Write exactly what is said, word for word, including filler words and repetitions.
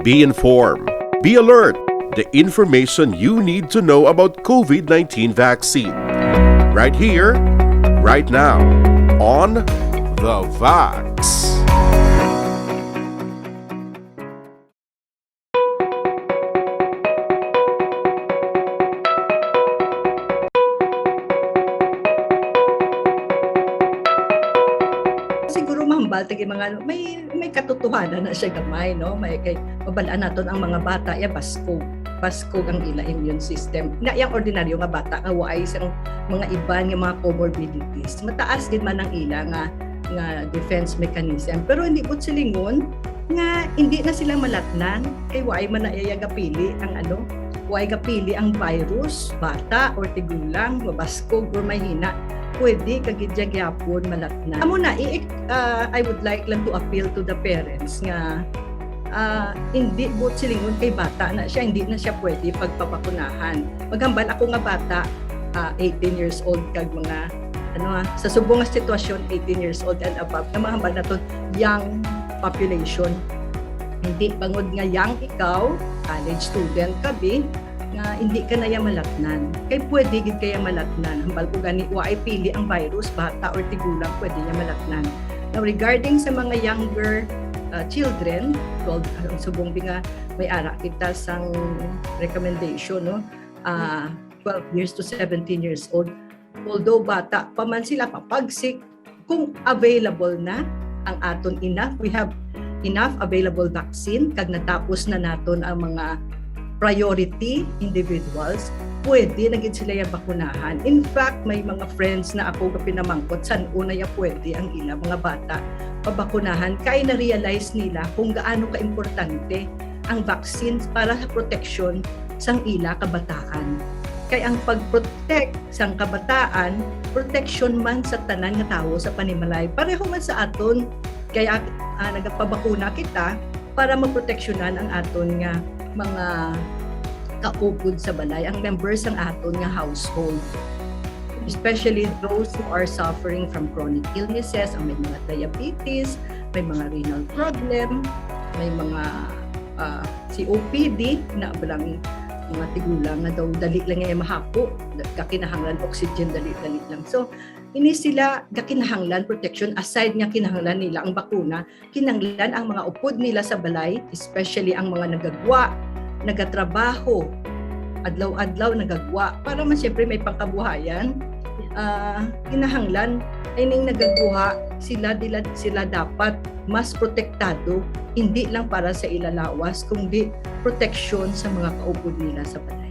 Be informed. Be alert. The information you need to know about COVID nineteen vaccine. Right here, right now, on The Vax. Siguro mahambal tagi mga ano, may may katotohanan na siya gamay, no? May kay mabalaan naton ang mga bata ya baskog. Baskog ang ila immune system. Na yang ordinaryo nga bata nga waay sang mga iban nga mga comorbidities. Mataas gid man ang ila nga nga defense mechanism. Pero hindi pud silingon nga hindi na sila malatnan kay waay man na iya gapili ang ano, waay gapili ang virus, bata or tigulang, mabaskog or mahina. Pwede ka gid siya gyapon malatnan. Amo na, i- ah, I would like lang to appeal to the parents nga ah, hindi buot silingon kay bata na siya, hindi na siya pwede pagpabakunahan. Maghambal ako nga bata, ah, eighteen years old kag mga ano ah, sa subong nga sitwasyon, eighteen years old and above, na mahambal naton young population. Hindi bangod nga young ikaw, college student ka bi, nga hindi ka na ya malatnan. Kay pwede gid ka ya malatnan. Hambal ko gani, waay pili ang virus, bata or tigulang, pwede niya malatnan. Now, regarding sa mga younger uh, children, twelve, ang subong bi nga may ara kita sang recommendation, no? Ah, twelve years to seventeen years old. Although bata pa man sila, papagsik, kung available na ang aton enough, we have enough available vaccine, kag natapos na naton ang mga priority individuals, pwede na gid sila ya bakunahan. In fact, may mga friends na ako nga pinamangkot san-o na ya pwede ang ila mga bata pabakunahan, kay na-realize nila kung gaano kaimportante ang vaccine para sa proteksyon sang ila kabataan. Kay ang pag-protect sang kabataan, proteksyon man sa tanan nga tawo sa panimalay. Pareho man sa aton, kaya ah, nagapabakuna kita para maproteksyonan ang aton nga mga kaupod sa balay, ang members sang aton nga household. Especially those who are suffering from chronic illnesses, ang may mga diabetes, may mga renal problem, may mga ah, C O P D, na lang mga tigulang nga daw dali lang nga mahako, gakinahanglan oxygen dali-dali lang. So, ini sila gakinahanglan protection, aside nga kinahanglan nila ang bakuna, kinahanglan ang mga upod nila sa balay, especially ang mga nagagwa, nagatrabaho, adlaw-adlaw nagagwa, para man siyempre may pangkabuhayan. Ah, kinahanglan ining nagaguha sila dila, sila dapat mas protektado, hindi lang para sa ila lawas, kundi proteksyon sa mga kaupod nila sa balay.